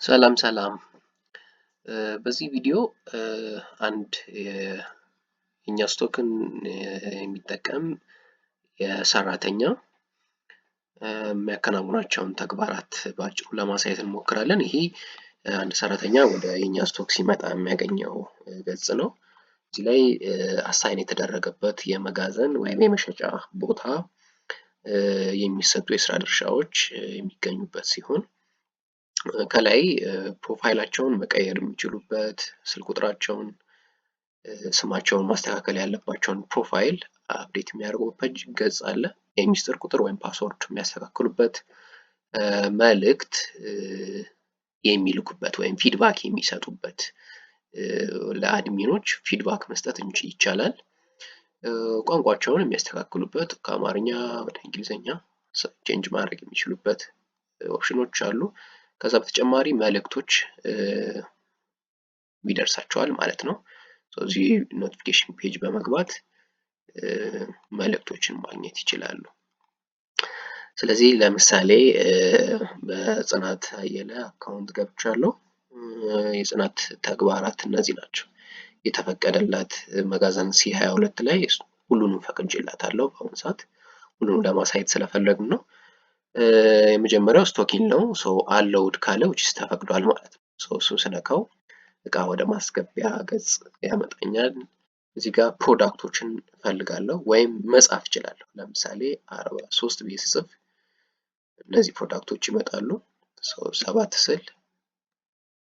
ሰላም ሰላም። በዚህ ቪዲዮ አንድ የእኛ stock ን የሚጠቀም የሰራተኛ የሚያከናውናቸውን ተግባራት በአጭሩ ለማሳየት እንሞክራለን። ይሄ አንድ ሰራተኛ ወደ የኛ stock ሲመጣ የሚያገኘው ገጽ ነው። እዚህ ላይ assign የተደረገበት የመጋዘን ወይም የመሸጫ ቦታ፣ የሚሰጡ የስራ ድርሻዎች የሚገኙበት ሲሆን፣ ከላይ profile ኣቸውን መቀየር የሚችሉበት፣ ስልክ ቁጥራቸውን፣ ስማቸውን ማስተካከል ያለባቸውን profile update የሚያደርጉበት ገጽ አለ። የሚስጥር ቁጥር ወይም password የሚያስተካክሉበት፣ መልእክት የሚልኩበት ወይም feedback የሚሰጡበት፣ ለ admin ኦች feedback መስጠት ይቻላል። ቋንቋቸውን የሚያስተካክሉበት፣ ከአማርኛ ወደ እንግሊዝኛ change ማድረግ የሚችሉበት ኦፕሽኖች አሉ። ከዛ በተጨማሪ መልእክቶች ይደርሳቸዋል ማለት ነው። እዚህ notification page በመግባት መልእክቶችን ማግኘት ይችላሉ። ስለዚህ ለምሳሌ በጽናት አየለ account ገብቻለሁ። የጽናት ተግባራት እነዚህ ናቸው። የተፈቀደላት መጋዘን C 22 ላይ ሁሉንም ፈቅጄላታለሁ። በአሁኑ ሰዓት ሁሉንም ለማሳየት ስለፈለግን ነው። የመጀመሪያው stock in ነው። So allowed ካለ which ተፈቅዷል ማለት ነው። So እሱን ስነካው እቃ ወደ ማስገቢያ ገጽ ያመጣኛል። እዚህ ጋር product ኦችን እፈልጋለሁ ወይም መጻፍ እችላለሁ። ለምሳሌ 43 ብዬ ስጽፍ እነዚህ product ኦች ይመጣሉ። 7 ስል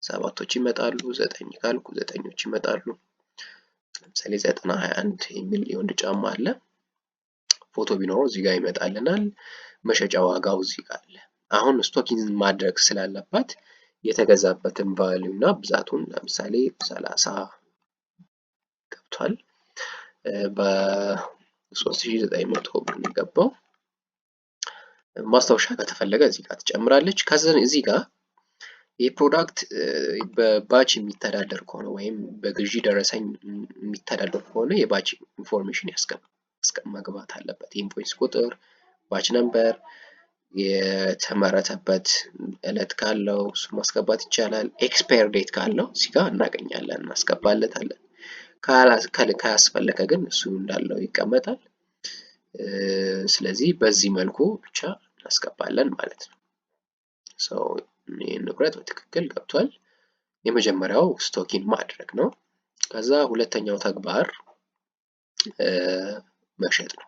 ሰባቶች ይመጣሉ። 9 ካልኩ ዘጠኞች ይመጣሉ። ለምሳሌ 90 21 የሚል የወንድ ጫማ አለ። ፎቶ ቢኖረው እዚህ ጋር ይመጣልናል። መሸጫ ዋጋው እዚህ ጋር አለ። አሁን stock in ማድረግ ስላለባት የተገዛበትን value እና ብዛቱን፣ ለምሳሌ 30 ገብቷል። በ3900 ብር ነው የገባው። ማስታወሻ ከተፈለገ እዚህ ጋር ትጨምራለች። ከዛ እዚህ ጋር ይህ product በ batch የሚተዳደር ከሆነ ወይም በግዢ ደረሰኝ የሚተዳደር ከሆነ የ batch information መግባት አለበት። የ invoice ቁጥር፣ batch number፣ የተመረተበት እለት ካለው እሱ ማስገባት ይቻላል። Expire date ካለው እዚህ ጋር እናገኛለን፣ እናስገባለታለን። ካላስፈለገ ግን እሱ እንዳለው ይቀመጣል። ስለዚህ በዚህ መልኩ ብቻ እናስገባለን ማለት ነው። So ይህን ንብረት በትክክል ገብቷል። የመጀመሪያው stock in ማድረግ ነው። ከዛ ሁለተኛው ተግባር መሸጥ ነው።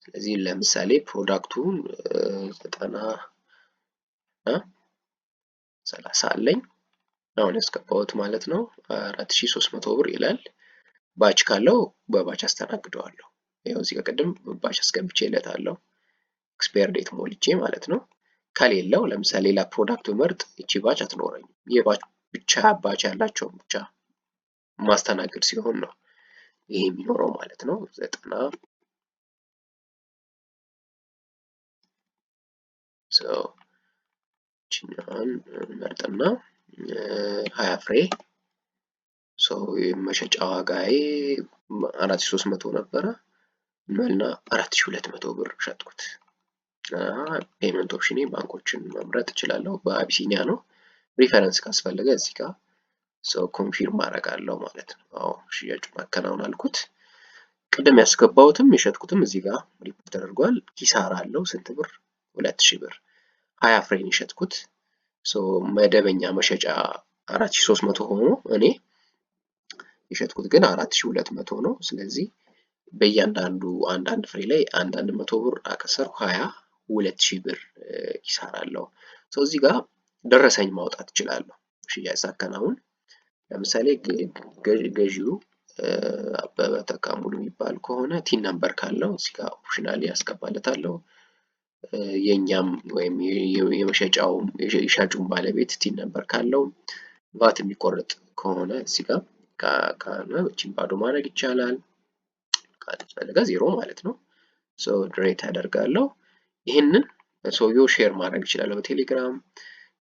ስለዚህ ለምሳሌ product ኡን 90 30 አለኝ፣ አሁን ያስገባሁት ማለት ነው። 4300 ብር ይላል። Batch ካለው በ batch አስተናግደዋለሁ። ያው እዚህ ጋር ቅድም batch አስገብቼለታለሁ፣ expire date ሞልቼ ማለት ነው። ከሌለው ለምሳሌ ሌላ product ብመርጥ ይቺ batch አትኖረኝም። የ batch ብቻ batch ያላቸውን ብቻ ማስተናገድ ሲሆን ነው ይሄ የሚኖረው ማለት ነው። 90 so ይችኛዋን መርጥና 20 ፍሬ። So የመሸጫ ዋጋዬ 4300 ነበረ እና 4200 ብር ሸጥኩት። Payment option ባንኮችን መምረጥ እችላለሁ። በአቢሲኒያ ነው። Reference ካስፈለገ እዚህ ጋር so confirm አደርጋለሁ ማለት ነው። አዎ፣ ሽያጩ ማከናወን አልኩት። ቅድም ያስገባሁትም የሸጥኩትም እዚህ ጋር ሪፖርት ተደርጓል። ኪሳራ አለው። ስንት ብር? 2000 ብር። 20 ፍሬን የሸጥኩት። So መደበኛ መሸጫ 4300 ሆኖ እኔ የሸጥኩት ግን 4200 ነው። ስለዚህ በእያንዳንዱ አንዳንድ ፍሬ ላይ አንዳንድ መቶ ብር አከሰርኩ። 20 ብር ኪሳራ አለው። So እዚህ ጋር ደረሰኝ ማውጣት እችላለሁ። ሽያጭ ሳከናውን ለምሳሌ ገዢው አበበ ተካሙሉ የሚባል ከሆነ TIN number ካለው እዚህ ጋር optionally ያስገባለታለሁ። የእኛም ወይም የመሸጫው የሻጩን ባለቤት TIN number ካለው፣ ቫት የሚቆረጥ ከሆነ እዚህ ጋር ከሆነ እቺን ባዶ ማድረግ ይቻላል። ካስፈለገ ዜሮ ማለት ነው። So generate አደርጋለሁ። ይህንን ሰውየው share ማድረግ ይችላል በቴሌግራም፣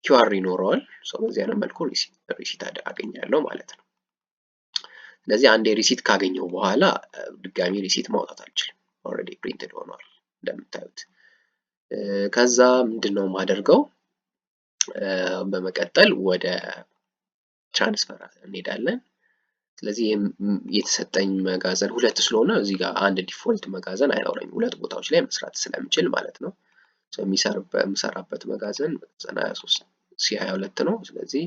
QR ይኖረዋል። So በዚህ አይነት መልኩ receipt አገኛለሁ ማለት ነው። ስለዚህ አንዴ receipt ካገኘው በኋላ ድጋሚ receipt ማውጣት አልችልም። Already printed ሆኗል እንደምታዩት። ከዛ ምንድን ነው የማደርገው? በመቀጠል ወደ transfer እንሄዳለን። ስለዚህ የተሰጠኝ መጋዘን ሁለት ስለሆነ እዚህ ጋር አንድ default መጋዘን አይኖረኝም። ሁለት ቦታዎች ላይ መስራት ስለምችል ማለት ነው። የምሰራበት መጋዘን መጋዘን 23 C 22 ነው። ስለዚህ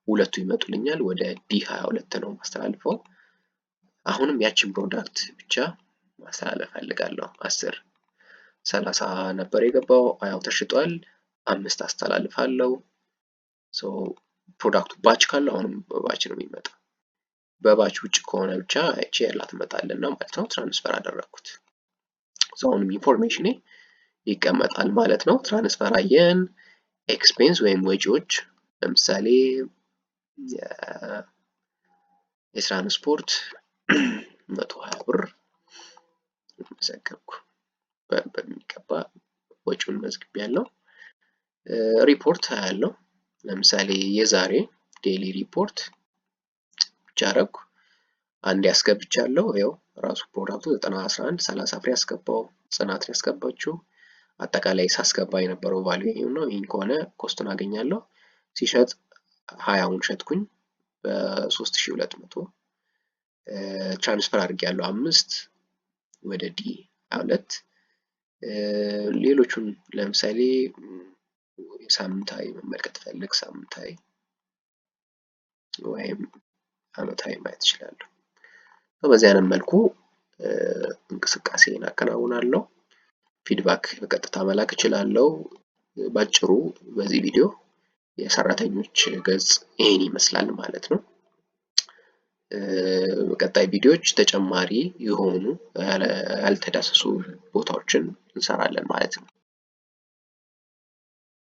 ሁለቱ ይመጡልኛል። ወደ D 22 ነው ማስተላልፈው። አሁንም ያችን product ብቻ ማስተላለፍ ፈልጋለሁ። 10 30 ነበር የገባው፣ ያው ተሽጧል። 5 አስተላልፋለሁ። So product ኡ batch ካለው አሁንም በ batch ነው የሚመጣው። በ batch ውጭ ከሆነ ብቻ አይቼ ላትመጣልን ነው ማለት ነው። Transfer አደረግኩት። So አሁንም information ኔ ይቀመጣል ማለት ነው። Transfer አየን። Expense ወይም ወጪዎች፣ ለምሳሌ የትራንስፖርት 120 ብር መዘገብኩ። በሚገባ ወጪውን መዝግቤያለሁ። ሪፖርት ያለው ለምሳሌ የዛሬ daily report ብቻ አደረኩ። አንድ ያስገብቻለሁ። ያው ራሱ product ኡ 9 11 30 ፍሬ ያስገባው ጽናትን ያስገባችው አጠቃላይ ሳስገባ የነበረው value ይሄው ነው። ይህን ከሆነ cost ኡን አገኛለሁ። ሲሸጥ 20ውን ሸጥኩኝ በ3200። Transfer አድርጌያለሁ 5 ወደ D 22። ሌሎቹን ለምሳሌ ሳምንታዊ መመልከት ፈልግ ሳምንታዊ ወይም አመታዊ ማየት እችላለሁ። በዚህ አይነት መልኩ እንቅስቃሴን አከናውናለሁ። Feedback በቀጥታ መላክ እችላለሁ። ባጭሩ በዚህ ቪዲዮ የሰራተኞች ገጽ ይሄን ይመስላል ማለት ነው። በቀጣይ ቪዲዮዎች ተጨማሪ የሆኑ ያልተዳሰሱ ቦታዎችን እንሰራለን ማለት ነው።